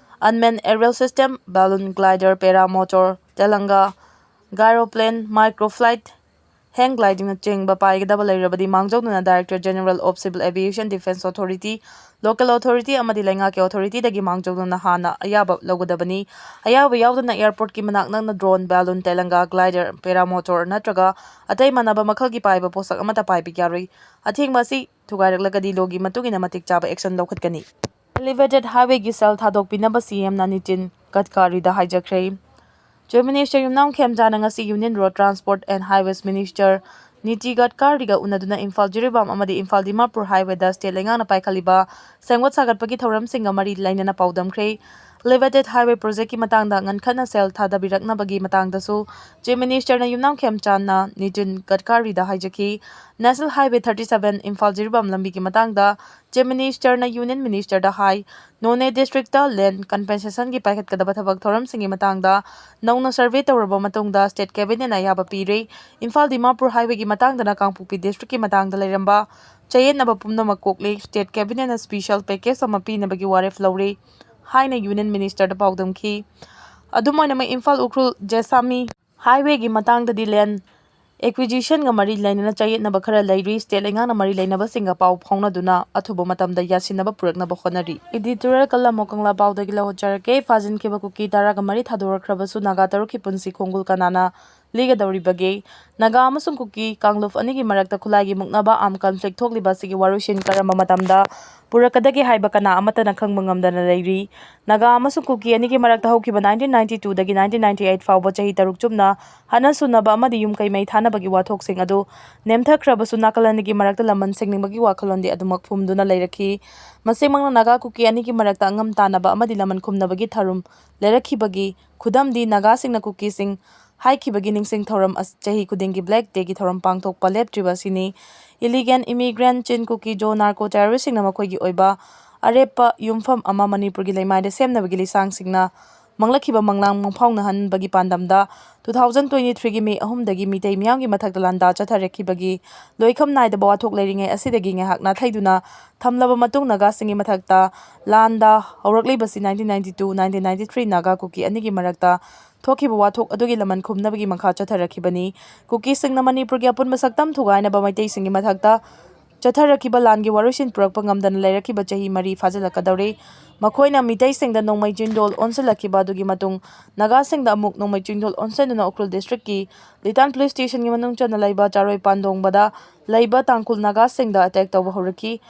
unmanned aerial system, balloon glider, paramotor, ꯇꯦꯂꯪꯒꯥ, gyroplane, microflight, hang glidingꯅꯆꯤꯡꯕ ꯄꯥꯏꯒꯗꯕ ꯂꯩꯔꯕꯗꯤ ꯃꯥꯡꯖꯧꯅꯅ Director General of Civil Aviation Defence Authority, local authority ꯑꯃꯗꯤ ꯂꯩꯉꯥꯛꯀꯤ ꯑꯣꯊꯣꯔꯤꯇꯤꯗꯒꯤ ꯃꯥꯡꯖꯧꯅꯅ ꯍꯥꯟꯅ ꯑꯌꯥꯕ ꯂꯧꯒꯗꯕꯅꯤ꯫ ꯑꯌꯥꯕ ꯌꯥꯎꯗꯅ ꯑꯦꯌꯔꯄꯣꯔꯠꯀꯤ ꯃꯅꯥꯛ ꯅꯛꯅ ꯗ꯭ꯔꯣꯟ, ꯕꯦꯂꯨꯟ, ꯇꯦꯂꯪꯒꯥ, ꯒ꯭ꯂꯥꯏꯗꯔ, ꯄꯦꯔꯥꯃꯣꯇꯣꯔ ꯅꯠꯇ꯭ꯔꯒ ꯑꯇꯩ ꯃꯥꯟꯅꯕ ꯃꯈꯜꯒꯤ ꯄꯥꯏꯕ ꯄꯣꯠꯁꯛ ꯑꯃꯠꯇ ꯄꯥꯏꯕ ꯌꯥꯔꯣꯏ꯫ ꯑꯊꯤꯡꯕ ꯑꯁꯤ ꯊꯨꯒꯥꯏꯔꯛꯂꯒꯗꯤ ꯂꯣꯒꯤ ꯃꯇꯨꯡ ꯏꯟꯅ ꯃꯇꯤꯛ ꯆꯥꯕ ꯑꯦꯛꯁꯟ ꯂꯧꯈꯠꯀꯅꯤ꯫ Elevated highwayꯒꯤ ꯁꯦꯜ ꯊꯥꯗꯣꯛꯄꯤꯅꯕ ꯁꯤ ꯑꯦꯝꯅ ꯅꯤꯇꯤꯟ ꯒꯗꯀꯥꯔꯤꯗ ꯍꯥꯏꯖꯈ꯭ꯔꯦ꯫ Chief Minister ꯌꯨꯝꯅꯥꯝ ꯈꯦꯝꯆꯥꯅ ꯉꯁꯤ Union Road Transport and Highways Minister ꯅꯤꯇꯤ ꯒꯗꯀꯥꯔꯤꯒ ꯎꯅꯗꯨꯅ ꯏꯝꯐꯥꯜ ꯖꯤꯔꯤꯕꯥꯝ ꯑꯃꯗꯤ ꯏꯝꯐꯥꯜ ꯗꯤꯃꯥꯄꯨꯔ highwayꯗ state ꯂꯩꯉꯥꯛꯅ ꯄꯥꯏꯈꯠꯂꯤꯕ ꯁꯦꯝꯒꯠ ꯁꯥꯒꯠꯄꯒꯤ ꯊꯧꯔꯝꯁꯤꯡꯒ ꯃꯔꯤ ꯂꯩꯅꯅ ꯄꯥꯎꯗꯝꯈ꯭ꯔꯦ꯫ Elevated highway projectꯀꯤ ꯃꯇꯥꯡꯗ ꯉꯟꯈꯠꯅ ꯁꯦꯜ ꯊꯥꯗꯕꯤꯔꯛꯅꯕꯒꯤ ꯃꯇꯥꯡꯗꯁꯨ Chief Ministerꯅ ꯌꯨꯝꯅꯥꯝ ꯈꯦꯝꯆꯥꯟꯅ Nitin ꯒꯗꯀꯥꯔꯤꯗ ꯍꯥꯏꯖꯈꯤ꯫ National Highway thirty seven Imphal Jiribam ꯂꯝꯕꯤꯒꯤ ꯃꯇꯥꯡꯗ Chief Ministerꯅ Union Ministerꯗ ꯍꯥꯏ꯫ ꯅꯣꯅꯦ districtꯇ land compensationꯒꯤ ꯄꯥꯏꯈꯠꯀꯗꯕ ꯊꯕꯛ ꯊꯧꯔꯝꯁꯤꯡꯒꯤ ꯃꯇꯥꯡꯗ ꯅꯧꯅ survey ꯇꯧꯔꯕ ꯃꯇꯨꯡꯗ state cabinetꯅ ꯑꯌꯥꯕ ꯄꯤꯔꯦ꯫ ꯏꯝꯐꯥꯜ ꯗꯤꯃꯥꯄꯨꯔ highwayꯒꯤ ꯃꯇꯥꯡꯗꯅ ꯀꯥꯡꯄꯣꯛꯄꯤ districtꯀꯤ ꯃꯇꯥꯡꯗ ꯂꯩꯔꯝꯕ ꯆꯌꯦꯠꯅꯕ ꯄꯨꯝꯅꯃꯛ ꯀꯣꯛꯂꯦ꯫ State cabinetꯅ special package ꯑꯃ ꯄꯤꯅꯕꯒꯤ ꯋꯥꯔꯦꯞ ꯂꯧꯔꯦ ꯍꯥꯏꯅ Union Ministerꯗ ꯄꯥꯎꯗꯝꯈꯤ꯫ ꯑꯗꯨꯝ ꯑꯣꯏꯅꯃꯛ ꯏꯝꯐꯥꯜ ꯎꯈ꯭ꯔꯨꯜ ꯖꯦꯁꯥꯃꯤ highwayꯒꯤ ꯃꯇꯥꯡꯗꯗꯤ land acquisitionꯒ ꯃꯔꯤ ꯂꯩꯅꯅ ꯆꯌꯦꯠꯅꯕ ꯈꯔ ꯂꯩꯔꯤ꯫ State ꯂꯩꯉꯥꯛꯅ ꯃꯔꯤ ꯂꯩꯅꯕꯁꯤꯡꯒ ꯄꯥꯎ ꯐꯥꯎꯅꯗꯨꯅ ꯑꯊꯨꯕ ꯃꯇꯝꯗ ꯌꯥꯁꯤꯟꯅꯕ ꯄꯨꯔꯛꯅꯕ ꯍꯣꯠꯅꯔꯤ꯫ Editorial ꯀꯂꯝ ꯀꯪꯂꯥ ꯄꯥꯎꯗꯒꯤ ꯂꯧꯍꯣꯠꯆꯔꯛꯀꯦ꯫ ꯐꯥꯖꯤꯟꯈꯤꯕ ꯀꯨꯀꯤ ꯇꯔꯥꯒ ꯃꯔꯤ ꯊꯥꯗꯣꯔꯛꯈ꯭ꯔꯕꯁꯨ ꯅꯥꯒꯥ ꯇꯔꯨꯛꯀꯤ ꯄꯨꯟꯁꯤ ꯈꯣꯡꯒꯨꯜ ꯀꯅꯥꯅ ꯂꯤꯒꯗꯧꯔꯤꯕꯒꯦ? ꯅꯥꯒꯥ ꯑꯃꯁꯨꯡ ꯀꯨꯀꯤ ꯀꯥꯡꯂꯨꯞ ꯑꯅꯤꯒꯤ ꯃꯔꯛꯇ ꯈꯨꯠꯂꯥꯏꯒꯤ ꯃꯨꯛꯅꯕ, armed conflict, ꯊꯣꯛꯂꯤꯕ ꯑꯁꯤꯒꯤ ꯋꯥꯔꯣꯏꯁꯤꯟ ꯀꯔꯝꯕ ꯃꯇꯝꯗ ꯄꯨꯔꯛꯀꯗꯒꯦ ꯍꯥꯏꯕ ꯀꯅꯥ ꯑꯃꯠꯇꯅ ꯈꯪꯕ ꯉꯝꯗꯅ ꯂꯩꯔꯤ꯫ ꯅꯥꯒꯥ ꯑꯃꯁꯨꯡ ꯀꯨꯀꯤ ꯑꯅꯤꯒꯤ ꯃꯔꯛꯇ ꯍꯧꯈꯤꯕ nineteen ninety twoꯗꯒꯤ nineteen ninety eight ꯐꯥꯎꯕ ꯆꯍꯤ ꯇꯔꯨꯛ ꯆꯨꯞꯅ ꯍꯟꯅ ꯁꯨꯅꯕ ꯑꯃꯗꯤ ꯌꯨꯝ ꯀꯩ ꯃꯩ ꯊꯥꯅꯕꯒꯤ ꯋꯥꯊꯣꯛꯁꯤꯡ ꯑꯗꯨ ꯅꯦꯝꯊꯈ꯭ꯔꯕꯁꯨ, ꯅꯥꯀꯜ ꯑꯅꯤꯒꯤ ꯃꯔꯛꯇ ꯂꯃꯟ ꯁꯤꯡꯅꯤꯡꯕꯒꯤ ꯋꯥꯈꯜꯂꯣꯟꯗꯤ ꯑꯗꯨꯃꯛ ꯐꯨꯝꯗꯨꯅ ꯂꯩꯔꯛꯈꯤ꯫ ꯃꯁꯤꯃꯛꯅ ꯅꯥꯒꯥ ꯀꯨꯀꯤ ꯑꯅꯤꯒꯤ ꯃꯔꯛꯇ ꯑꯉꯝ ꯇꯥꯟꯅꯕ ꯑꯃꯗꯤ ꯂꯃꯟ ꯈꯨꯝꯅꯕꯒꯤ ꯊꯧꯔꯝ ꯂꯩꯔꯛꯈꯤꯕꯒꯤ ꯈꯨꯗꯝꯗꯤ ꯅꯥꯒꯥꯁꯤꯡꯅ ꯀꯨꯀꯤꯁꯤꯡ ꯍꯥꯏꯈꯤꯕꯒꯤ ꯅꯤꯡꯁꯤꯡ ꯊꯧꯔꯝ ꯑꯁ-, ꯆꯍꯤ ꯈꯨꯗꯤꯡꯒꯤ Black Dayꯒꯤ ꯊꯧꯔꯝ ꯄꯥꯡꯊꯣꯛꯄ ꯂꯦꯞꯇ꯭ꯔꯤꯕ ꯑꯁꯤꯅꯤ꯫ Illegal immigrant Chin Kuki Zo narco terroristꯁꯤꯡꯅ ꯃꯈꯣꯏꯒꯤ ꯑꯣꯏꯕ ꯑꯔꯦꯞꯄ ꯌꯨꯝꯐꯝ ꯑꯃ ꯃꯅꯤꯄꯨꯔꯒꯤ ꯂꯩꯃꯥꯏꯗ ꯁꯦꯝꯅꯕꯒꯤ ꯂꯤꯁꯥꯡꯁꯤꯡꯅ ꯃꯪꯂꯛꯈꯤꯕ ꯃꯪꯂꯥꯡ ꯃꯪꯐꯥꯎꯅꯍꯟꯕꯒꯤ ꯄꯥꯟꯗꯝꯗ two thousand twenty-threeꯒꯤ May ꯑꯍꯨꯝꯗꯒꯤ ꯃꯤꯇꯩ ꯃꯤꯌꯥꯝꯒꯤ ꯃꯊꯛꯇ ꯂꯥꯟꯗꯥ ꯆꯠꯊꯔꯛꯈꯤꯕꯒꯤ ꯂꯣꯏꯈꯝ ꯅꯥꯏꯗꯕ ꯋꯥꯊꯣꯛ ꯂꯩꯔꯤꯉꯩ ꯑꯁꯤꯗꯒꯤ ꯉꯥꯏꯍꯥꯛ ꯅꯥꯊꯩꯗꯨꯅ ꯊꯝꯂꯕ ꯃꯇꯨꯡ ꯅꯥꯒꯥꯁꯤꯡꯒꯤ ꯃꯊꯛꯇ ꯂꯥꯟꯗ ꯍꯧꯔꯛꯂꯤꯕꯁꯤ nineteen ninety-two, nineteen ninety-three Naga ꯀꯨꯀꯤ ꯑꯅꯤꯒꯤ ꯃꯔꯛꯇ ꯊꯣꯛꯈꯤꯕ ꯋꯥꯊꯣꯛ ꯑꯗꯨꯒꯤ ꯂꯃꯟ ꯈꯨꯝꯅꯕꯒꯤ ꯃꯈꯥ ꯆꯠꯊꯔꯛꯈꯤꯕꯅꯤ꯫ ꯀꯨꯀꯤꯁꯤꯡꯅ ꯃꯅꯤꯄꯨꯔꯒꯤ ꯑꯄꯨꯟꯕ ꯁꯛꯇꯝ ꯊꯨꯒꯥꯏꯅꯕ ꯃꯩꯇꯩꯁꯤꯡꯒꯤ ꯃꯊꯛꯇ ꯆꯠꯊꯔꯛꯈꯤꯕ ꯂꯥꯟꯒꯤ ꯋꯥꯔꯣꯏꯁꯤꯟ ꯄꯨꯔꯛꯄ ꯉꯝꯗꯅ ꯂꯩꯔꯛꯈꯤꯕ ꯆꯍꯤ ꯃꯔꯤ ꯐꯥꯖꯤꯜꯂꯛꯀꯗꯧꯔꯦ꯫ ꯃꯈꯣꯏꯅ ꯃꯤꯇꯩꯁꯤꯡꯗ ꯅꯣꯡꯃꯩ ꯆꯤꯟꯗꯣꯜ ꯑꯣꯟꯁꯤꯜꯂꯛꯈꯤꯕ ꯑꯗꯨꯒꯤ ꯃꯇꯨꯡ ꯅꯥꯒꯥꯁꯤꯡꯗ ꯑꯃꯨꯛ ꯅꯣꯡꯃꯩ ꯆꯤꯟꯗꯣꯜ ꯑꯣꯟꯁꯤꯟꯗꯨꯅ ꯎꯈ꯭ꯔꯨꯜ districtꯀꯤ ꯂꯤꯇꯥꯟ police stationꯒꯤ ꯃꯅꯨꯡ ꯆꯟꯅ ꯂꯩꯕ ꯆꯥꯔꯣꯏ ꯄꯥꯟꯗꯣꯡꯕꯗ ꯂꯩꯕ ꯇꯥꯡꯈꯨꯜ ꯅꯥꯒꯥꯁꯤꯡꯗ attack ꯇꯧꯕ ꯍꯧꯔꯛꯈꯤ꯫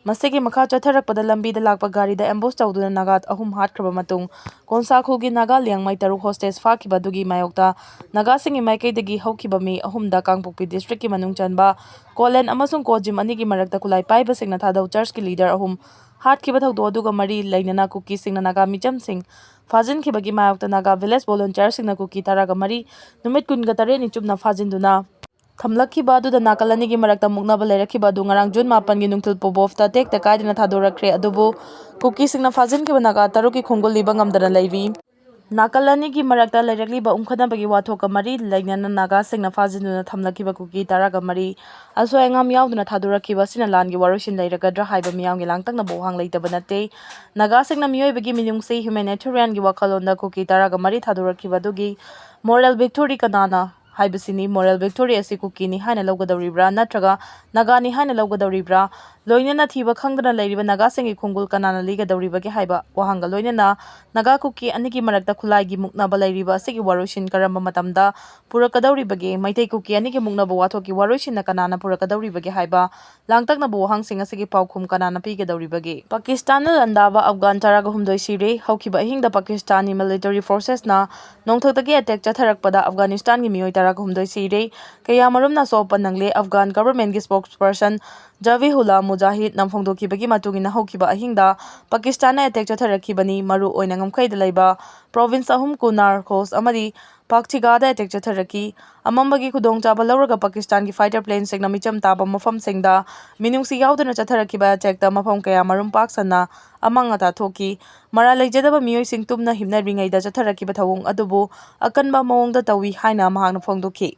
ꯃꯁꯤꯒꯤ ꯃꯈꯥ ꯆꯠꯊꯔꯛꯄꯗ ꯂꯝꯕꯤꯗ ꯂꯥꯛꯄ ꯒꯥꯔꯤꯗ ambush ꯇꯧꯗꯨꯅ ꯅꯥꯒꯥ ꯑꯍꯨꯝ ꯍꯥꯠꯈ꯭ꯔꯕ ꯃꯇꯨꯡ ꯀꯣꯟꯁꯥꯈꯣꯜꯒꯤ ꯅꯥꯒꯥ ꯂꯤꯌꯥꯡꯃꯩ ꯇꯔꯨꯛ hostage ꯐꯥꯈꯤꯕ ꯑꯗꯨꯒꯤ ꯃꯥꯌꯣꯛꯇ ꯅꯥꯒꯥꯁꯤꯡꯒꯤ ꯃꯥꯏꯀꯩꯗꯒꯤ ꯍꯧꯈꯤꯕ May ꯑꯍꯨꯝꯗ ꯀꯥꯡꯄꯣꯛꯄꯤ districtꯀꯤ ꯃꯅꯨꯡ ꯆꯟꯕ ꯀꯣꯂꯦꯟ ꯑꯃꯁꯨꯡ ꯀꯣꯖꯤꯝ ꯑꯅꯤꯒꯤ ꯃꯔꯛꯇ ꯈꯨꯠꯂꯥꯏ ꯄꯥꯏꯕꯁꯤꯡꯅ ꯊꯥꯗꯧ churchꯀꯤ leader ꯑꯍꯨꯝ ꯍꯥꯠꯈꯤꯕ ꯊꯧꯗꯣꯛ ꯑꯗꯨꯒ ꯃꯔꯤ ꯂꯩꯅꯅ ꯀꯨꯀꯤꯁꯤꯡꯅ ꯅꯥꯒꯥ ꯃꯤꯆꯝꯁꯤꯡ ꯐꯥꯖꯤꯟꯈꯤꯕꯒꯤ ꯃꯥꯌꯣꯛꯇ ꯅꯥꯒꯥ village volunteerꯁꯤꯡꯅ ꯀꯨꯀꯤ ꯇꯔꯥꯒ ꯃꯔꯤ ꯅꯨꯃꯤꯠ ꯀꯨꯟꯒ ꯇꯔꯦꯠꯅꯤ ꯆꯨꯞꯅ ꯐꯥꯖꯤꯟꯗꯨꯅ ꯊꯝꯂꯛꯈꯤꯕ ꯑꯗꯨꯗ ꯅꯥꯀꯜ ꯑꯅꯤꯒꯤ ꯃꯔꯛꯇ ꯃꯨꯛꯅꯕ ꯂꯩꯔꯛꯈꯤꯕ ꯑꯗꯨ ꯉꯔꯥꯡ June ꯃꯥꯄꯟꯒꯤ ꯅꯨꯡꯊꯤꯜ ꯄꯣꯕꯣꯐꯇ ꯇꯦꯛꯇ ꯀꯥꯏꯗꯅ ꯊꯥꯗꯣꯔꯛꯈ꯭ꯔꯦ, ꯑꯗꯨꯕꯨ ꯀꯨꯀꯤꯁꯤꯡꯅ ꯐꯥꯖꯤꯟꯈꯤꯕ ꯅꯥꯒꯥ ꯇꯔꯨꯛꯀꯤ ꯈꯣꯡꯒꯨꯜ ꯂꯤꯕ ꯉꯝꯗꯅ ꯂꯩꯔꯤ꯫ ꯅꯥꯀꯜ ꯑꯅꯤꯒꯤ ꯃꯔꯛꯇ ꯂꯩꯔꯛꯂꯤꯕ ꯎꯪꯈꯠꯅꯕꯒꯤ ꯋꯥꯊꯣꯛꯀ ꯃꯔꯤ ꯂꯩꯅꯅ ꯅꯥꯒꯥꯁꯤꯡꯅ ꯐꯥꯖꯤꯟꯗꯨꯅ ꯊꯝꯂꯛꯈꯤꯕ ꯀꯨꯀꯤ ꯇꯔꯥꯒ ꯃꯔꯤ ꯑꯁꯣꯏ ꯑꯉꯥꯝ ꯌꯥꯎꯗꯅ ꯊꯥꯗꯣꯔꯛꯈꯤꯕ ꯑꯁꯤꯅ ꯂꯥꯟꯒꯤ ꯋꯥꯔꯣꯏꯁꯤꯟ ꯂꯩꯔꯒꯗ꯭ꯔꯥ ꯍꯥꯏꯕ ꯃꯤꯌꯥꯝꯒꯤ ꯂꯥꯡꯇꯛꯅꯕ ꯋꯥꯍꯪ ꯂꯩꯇꯕ ꯅꯠꯇꯦ꯫ ꯅꯥꯒꯥꯁꯤꯡꯅ ꯃꯤꯑꯣꯏꯕꯒꯤ ꯃꯤꯅꯨꯡꯁꯤ, humanitarianꯒꯤ ꯋꯥꯈꯜꯂꯣꯟꯗ ꯀꯨꯀꯤ ꯇꯔꯥꯒ ꯃꯔꯤ ꯊꯥꯗꯣꯔꯛꯈꯤꯕ ꯑꯗꯨꯒꯤ moral victory ꯀꯅꯥꯅ ꯍꯥꯏꯕꯁꯤꯅꯤ꯫ Moral victory ꯑꯁꯤ ꯀꯨꯀꯤꯅꯤ ꯍꯥꯏꯅ ꯂꯧꯒꯗꯧꯔꯤꯕ꯭ꯔꯥ ꯅꯠꯇ꯭ꯔꯒ ꯅꯥꯒꯥꯅꯤ ꯍꯥꯏꯅ ꯂꯧꯒꯗꯧꯔꯤꯕ꯭ꯔꯥ? ꯂꯣꯏꯅꯅ ꯊꯤꯕ ꯈꯪꯗꯅ ꯂꯩꯔꯤꯕ ꯅꯥꯒꯥꯁꯤꯡꯒꯤ ꯈꯣꯡꯒꯨꯜ ꯀꯅꯥꯅ ꯂꯤꯒꯗꯧꯔꯤꯕꯒꯦ ꯍꯥꯏꯕ ꯋꯥꯍꯪꯒ ꯂꯣꯏꯅꯅ ꯅꯥꯒꯥ ꯀꯨꯀꯤ ꯑꯅꯤꯒꯤ ꯃꯔꯛꯇ ꯈꯨꯠꯂꯥꯏꯒꯤ ꯃꯨꯛꯅꯕ ꯂꯩꯔꯤꯕ ꯑꯁꯤꯒꯤ ꯋꯥꯔꯣꯏꯁꯤꯟ ꯀꯔꯝꯕ ꯃꯇꯝꯗ ꯄꯨꯔꯛꯀꯗꯧꯔꯤꯕꯒꯦ? ꯃꯩꯇꯩ ꯀꯨꯀꯤ ꯑꯅꯤꯒꯤ ꯃꯨꯛꯅꯕ ꯋꯥꯊꯣꯛꯀꯤ ꯋꯥꯔꯣꯏꯁꯤꯟꯅ ꯀꯅꯥꯅ ꯄꯨꯔꯛꯀꯗꯧꯔꯤꯕꯒꯦ ꯍꯥꯏꯕ ꯂꯥꯡꯇꯛꯅꯕ ꯋꯥꯍꯪꯁꯤꯡ ꯑꯁꯤꯒꯤ ꯄꯥꯎꯈꯨꯝ ꯀꯅꯥꯅ ꯄꯤꯒꯗꯧꯔꯤꯕꯒꯦ? ꯄꯥꯀꯤꯁꯇꯥꯟꯅ ꯂꯥꯟꯗꯥꯕ ꯑꯐꯒꯥꯟ ꯇꯔꯥꯒ ꯍꯨꯝꯗꯣꯏ ꯁꯤꯔꯦ꯫ ꯍꯧꯈꯤꯕ ꯑꯍꯤꯡꯗ ꯄꯥꯀꯤꯁꯇꯥꯟꯒꯤ military forcesꯅ ꯅꯣꯡꯊꯛꯇꯒꯤ attack ꯆꯠꯊꯔꯛꯄꯗ ꯑꯐꯒꯥꯅꯤꯁꯇꯥꯟꯒꯤ ꯃꯤꯑꯣꯏ ꯇꯔꯥꯒ ꯍꯨꯝꯗꯣꯏ ꯁꯤꯔꯦ꯫ ꯀꯌꯥꯃꯔꯨꯝꯅ ꯑꯁꯣꯛ ꯑꯄꯟ ꯅꯪꯂꯦ꯫ ꯑꯐꯒꯥꯟ governmentꯀꯤ spokesperson ꯖꯕꯤꯍꯨꯜꯂꯥ ꯃꯨꯖꯥꯍꯤꯗꯅ ꯐꯣꯡꯗꯣꯛꯈꯤꯕꯒꯤ ꯃꯇꯨꯡ ꯏꯟꯅ ꯍꯧꯈꯤꯕ ꯑꯍꯤꯡꯗ ꯄꯥꯀꯤꯁꯇꯥꯟꯅ ꯑꯦꯇꯦꯛ ꯆꯠꯊꯔꯛꯈꯤꯕꯅꯤ꯫ ꯃꯔꯨ ꯑꯣꯏꯅ ꯉꯝꯈꯩꯗ ꯂꯩꯕ ꯄ꯭ꯔꯣꯚꯤꯟꯁ ꯑꯍꯨꯝ ꯀꯨꯅꯥꯔ ꯈꯣꯁ ꯑꯃꯗꯤ ꯄꯥꯛꯆꯤꯒꯥꯗ ꯑꯦꯇꯦꯛ ꯆꯠꯊꯔꯛꯈꯤ꯫ ꯑꯃꯝꯕꯒꯤ ꯈꯨꯗꯣꯡꯆꯥꯕ ꯂꯧꯔꯒ ꯄꯥꯀꯤꯁꯇꯥꯟꯒꯤ ꯐꯥꯏꯇꯔ ꯄ꯭ꯂꯦꯟꯁꯤꯡꯅ ꯃꯤꯆꯝ ꯇꯥꯕ ꯃꯐꯝꯁꯤꯡꯗ ꯃꯤꯅꯨꯡꯁꯤ ꯌꯥꯎꯗꯅ ꯆꯠꯊꯔꯛꯈꯤꯕ ꯑꯦꯇꯦꯛꯇ ꯃꯐꯝ ꯀꯌꯥ ꯃꯔꯨꯝ ꯄꯥꯛ ꯁꯟꯅ ꯑꯃꯥꯡ ꯑꯇꯥ ꯊꯣꯛꯈꯤ꯫ ꯃꯔꯥꯜ ꯂꯩꯖꯗꯕ ꯃꯤꯑꯣꯏꯁꯤꯡ ꯇꯨꯝꯅ ꯍꯤꯞꯅꯔꯤꯉꯩꯗ ꯆꯠꯊꯔꯛꯈꯤꯕ ꯊꯧꯑꯣꯡ ꯑꯗꯨꯕꯨ ꯑꯀꯟꯕ ꯃꯑꯣꯡꯗ ꯇꯧꯏ ꯍꯥꯏꯅ ꯃꯍꯥꯛꯅ ꯐꯣꯡꯗꯣꯛꯈꯤ꯫